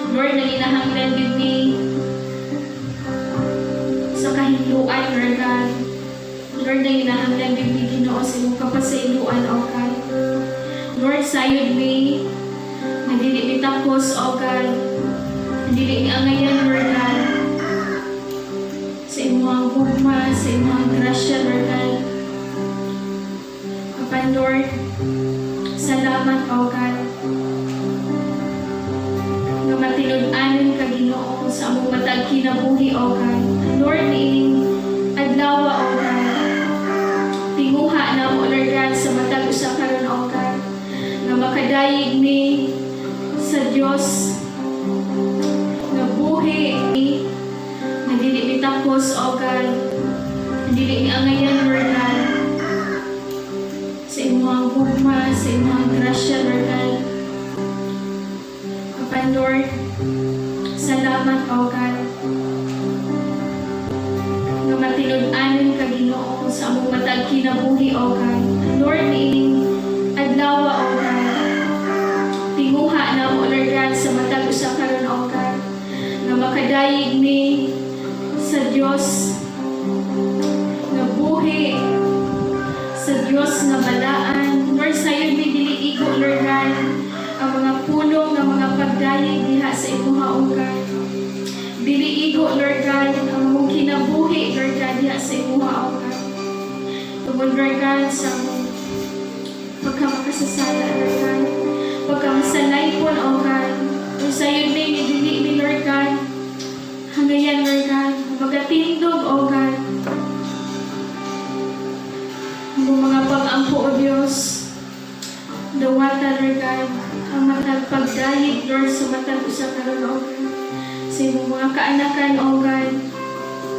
Lord, nanginahanglan gyud mi sa kahinluan, Lord God. Lord, nanginahanglan gyud mi, Ginoo, sa imong kapasayloan, O God. Lord, sayod mi nga dili mi takos, O God. Dili mi angayan, Lord God, sa imong gugma, sa imong grasya, Lord God. Apan, Lord, salamat, O God, nga matinud-anon ka, Ginoo, sa among matag kinabuhi, O God. Lord, niining adlaw, O God, tinguha namo, Lord God, sa matag usa karon, O God, nga makadayeg mi sa Dios nga buhi, nga dili mi takos, O God. Dili mi angayan, Lord God, sa imong gugma, sa imong grasya, Lord God. Apan, Lord, salamat, O God, nga matinud-anon ka, Ginoo, sa among matag kinabuhi, O God. Lord, niining adlaw, O God, tinguha namo, Lord God, sa matag usa karon, O God, nga makadayeg mi sa Dios nga buhi, sa Dios nga balaan. Lord, sayon mi dili igo, Lord God, ang mga pulong nga mga pagdayeg diha sa imuha, O God. Dili igo, Lord God, ang among kinabuhi, Lord God, diha sa imuha, O God. Tungod, Lord God, sa among pagkamakasasala, Lord God, pagkamasalaypon, O God. Kung sayon mi nga dili mi, Lord God, hangayan, Lord God, magatindog, O God, ang mga pag-ampo, O Diyos. Dawata, Lord God, ang matag pagdayeg, Lord, sa matag usa karon, O God. Sa imong mga kaanakan, O God,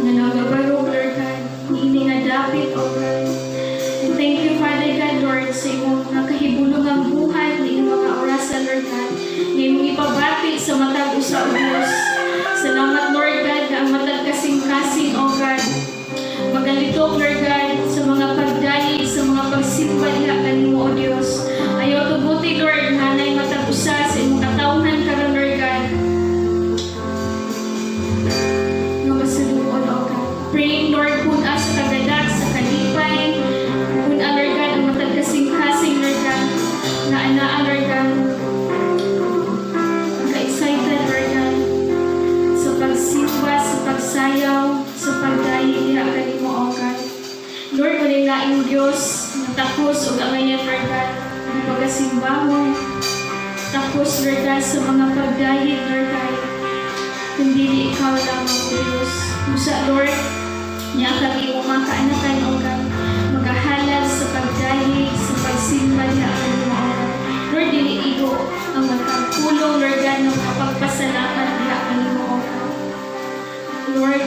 nga nagabarog, Lord God, niini nga dapit, O God. And thank you, Father God, Lord, sa imong mga kahibulungang buhat ni mga orasan, Lord God, nga imong ipabati sa matag usa, O Diyos. Salamat, Lord God, nga ang matag kasing-kasing, O God, magalitok, Lord God, sa mga pagdayeg, sa mga pagsimba diha kanimo, O Diyos. Ayaw tuguti, Lord, nga nay matag usa sa imong katawhan karon, Lord God, nga masaluon, O God. Praying, Lord, pun-a sa kagadak, sa kalipay, pun-a, Lord God, ang matag kasing-kasing, Lord God, na anaa, Lord God, maka-excited, Lord God, sa pagsimba, sa pagsayaw, sa pagdayeg diha kanimo, O God. Lord, walay laing Diyos nga takos ug angayan, Lord God, ang pagasimbahon. Takos, Lord God, sa mga pagdayeg, Lord God, kundi ikaw lamang, O Diyos. Busa, Lord, niya kami imong mga kaanakan, O God, magahalad sa pagdayeg, sa pagsimba diha kanimo, O God. Lord, dili igo ang matag pulong, Lord God, ng mga pagpasalamat diha kanimo, O God. Lord,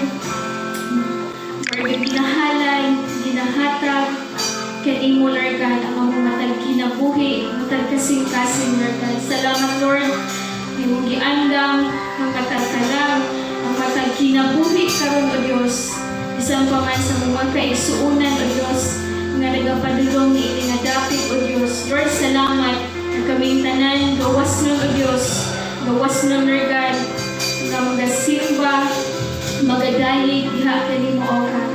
Lord, ginahalay, ginahatag kanimo, Lord God, ang among matag kinabuhi, matag kasing-kasing, Lord God. Salamat, Lord, imong giandam ang matag kalag, ang matag kinabuhi karon, O Dios. Bisan pa man sa mga kaigsuonan, O Dios, nga nagapadulong niini nga dapit, O Dios. Lord, salamat nga kaming tanan gawas nun, O Dios. Gawas nun, Lord God, nga magasimba, magadayeg diha kanimo, O God.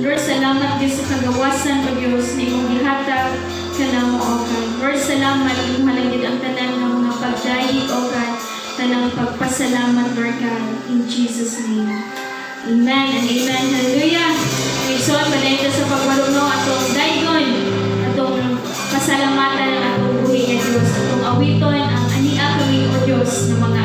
Lord, salamat din sa kagawasan, O Dios, na imong gihatag kanamo, O God. Lord, salamat, imong halangid ang tanan nga mga pagdayeg, O God, tanang pagpasalamat, Lord God, in Jesus' name. Amen and amen. Hallelujah. Igsoon, padayon ta sa pagbarog, no, atong daygon, atong pasalamatan ang atong buhi nga Dios, atong awiton ang ania kami, O Dios, ng mga